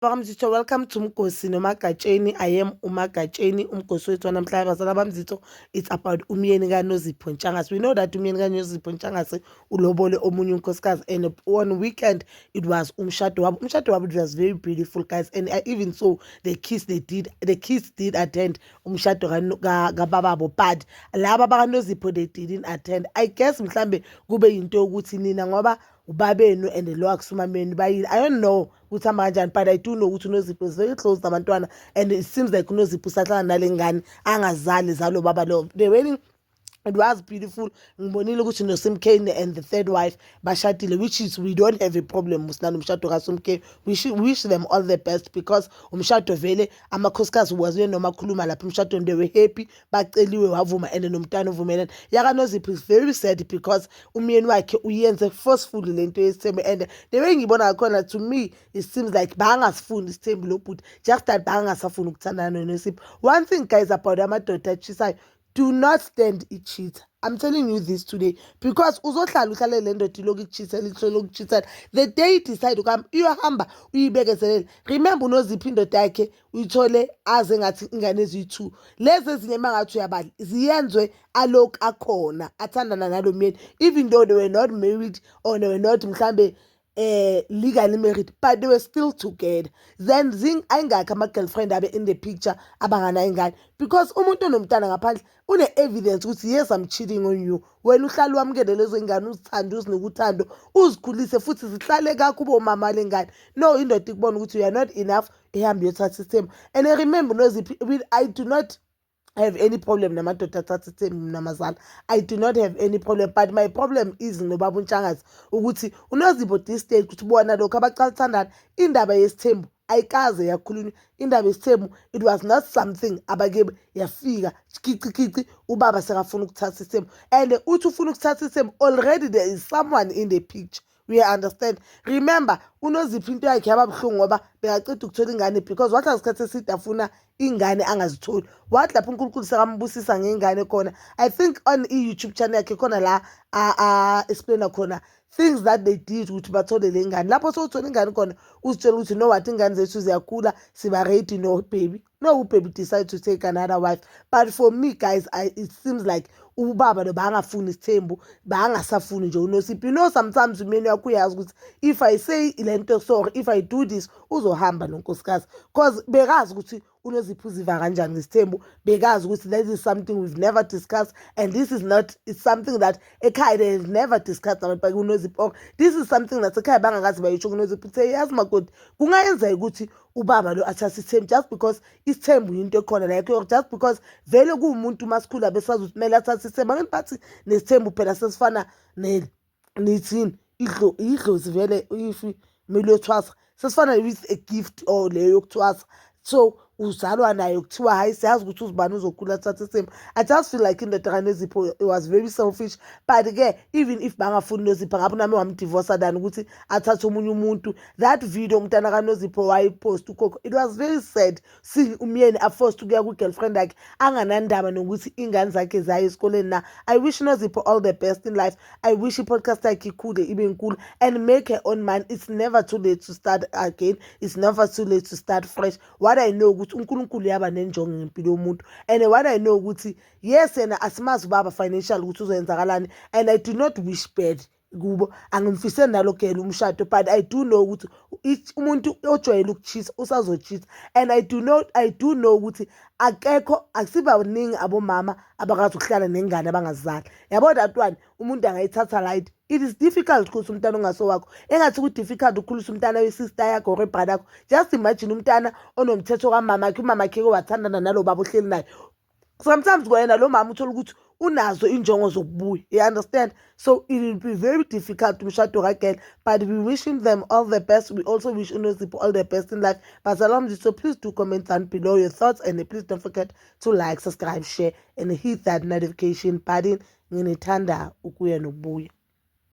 BakaMzitho, welcome to Mgosi noMagatsheni. I am uMagatsheni. Umgosi wethu wanamhlanje, bazala bamzitho, it's about umyeni kaNozipho Ntshangase. We know that umyeni kaNozipho Ntshangase ulobole omunye unkosikazi and on weekend it was umshado wabo. Umshado wabo, it was very beautiful, guys, and I even saw the kiss they did. The kids did attend umshado kabababo, but laba bakaNozipho, they didn't attend. I guess mhlambe kube yinto yokuthi nina ngoba ubabenu and lo akusumameni bayile. I don't know ukuthi hamba kanjani, but I do know ukuthi uNozipho is very close nabantwana and it seems like uNozipho usahlala nale ngane angazali zalo baba lo. The wedding, it was beautiful. Ngibonile ukuthi noSimkane and the third wife bashadile, which is we don't have a problem musinalo umshado kaSimkane. We should wish them all the best because umshado vele amakhosikazi waziwe noma akhuluma lapha emshadweni, they were happy, baceliwe wavuma and nomntwana uvumelene. YakaNozipho is very sad because umyeni wakhe uyenze forcefully lento yesithembu, and the way ngibona ngakhona, to me it seems like bangasifuni isithembu lo bhuti, just that bangasafuni ukuthandana noNosipho. One thing, guys, about amadoda atshisayo: do not stand i-cheater. I'm telling you this today because uzohlala uhlale le ndoda ilokhu ikuchisela, ihlole ukuchisela. The day decide ukuhamba, iyohamba uyibekezelele. Remember, uNozipho indoda yakhe uyithole aze ngathi ingane eziyi-two, lezi ezinye uma ngathi uyabala ziyenzwe alokhu akhona athandana nalo myeni, even though they were not married or they were not mhlambe legally married, but they were still together. Then zing ayingakho ama-girlfriend abe in the picture abanganayo ingane, because umuntu onomntana ngaphandle une-evidence ukuthi yes, I'm cheating on you. Wena uhlale wamukele lezo ingane, uzithande, uzinike uthando, uzikhulise futhi zihlale kakho mama le ngane. No, indoda ikubona ukuthi you are not enough, ihambe iyothatha isithembu. And I remember Noziphi, I do not have any problem namadoda athatha isithembu namazala. I do not have any problem, but my problem is nobaba uNtshangase, ukuthi uNozipho this stage ukuthi bona lokhu abacalithandana, indaba yesithembu ayikaze yakhulunywa. Indaba yesithembu, it was not something abake yafika kici kici. Ubaba sekafuna ukuthatha isithembu and uthi ufuna ukuthatha isithembu, already there is someone in the picture. We understand. Remember, uNozipho into yakhe yaba buhlungu ngoba bekaceda ukuthola ingane, because wahlala isikhathi eside afuna ingane angazitholi. Wathi lapho uNkulunkulu sekambusisa ngengane khona, I think on i-YouTube channel yakhe khona la a-explaina khona things that they did ukuthi bathole le ngane. Lapho sowuthola ingane khona, uzitshela ukuthi no, what, ingane zethu ziyakhula, siba ready. No baby, no baby decide to take another wife. But for me, guys, it seems like ubaba lo bangafuni isithembu, bangasafuni nje uNosipho. Sometimes umyeni wakho uyazi ukuthi if I say le nto, sorry, if I do this, uzohamba nonkosikazi, 'cause bekazi ukuthi uNozipho uziva kanjani ngesithembu. Bekazi ukuthi that is something we've never discussed and this is not, it's something that ekhaya they have never discussed abantu bakuNozipho, or this is something that ekhaya bangakazi bayisho kuNozipho uthe yazi makoti kungayenzeka ukuthi ubaba lo athathe isithembu, just because isithembu yinto ekhona, like just because vele kuwumuntu masikhula besazi ukuthi kumele athathe isithembu. Angithi bathi nesithembu phela sesifana nithini, idlozi vele, if kumele uyothwasa sesifana with a gift or leyo yokuthwasa, so uzalwa nayo. Kuthiwa hayi, siyazi ukuthi uzibani uzokhula athathe isithembu. I just feel like indoda kaNozipho was very selfish, but-ke even if bangafuni Nozipho, ngabe nami wamdivosa than ukuthi athathe omunye umuntu. That video umntana kaNozipho wayipost ukhokho, it was very sad seeing umyeni aforced ukuya kwi-girlfriend yakhe anganandaba nokuthi ingane zakhe zayo esikoleni na. I wish Nozipho all the best in life. I wish i-podcast yakhe ikhule, ibe nkulu and make her own money. It's never too late to start again. It's never too late to start fresh. What I know ukuthi uNkulunkulu uyaba nenjongo ngempilo yomuntu, and what I know ukuthi yes, yena asimazi ubaba financial ukuthi uzoyenzakalani, and I do not wish bad kubo, angimfiseli nalo girl umshado, but I do know ukuthi umuntu ojwayele ukuchisa usazochisa, and I do know ukuthi akekho, akusibaningi abomama abakwazi ukuhlala nengane abangazali, yabo. That one umuntu angayithatha light. It is difficult ukuthi umntana ongasowakho, engathi ku-difficult ukukhulisa umntana we-sister yakho or i-brother yakho. Just imagine umntana onomthetho kamamakhe, umamakhe wathandana nalo baba ohleli naye. Sometimes kwayena lo mama uthola ukuthi unazo injongo zokubuya, you understand? So it will be very difficult umshado kagirl, but we wishing them all the best. We also wish uNozipho all the best in life. Bazalwane, so please do comment down below your thoughts and please don't forget to like, subscribe, share and hit that notification button. Nginithanda ukuya nokubuya.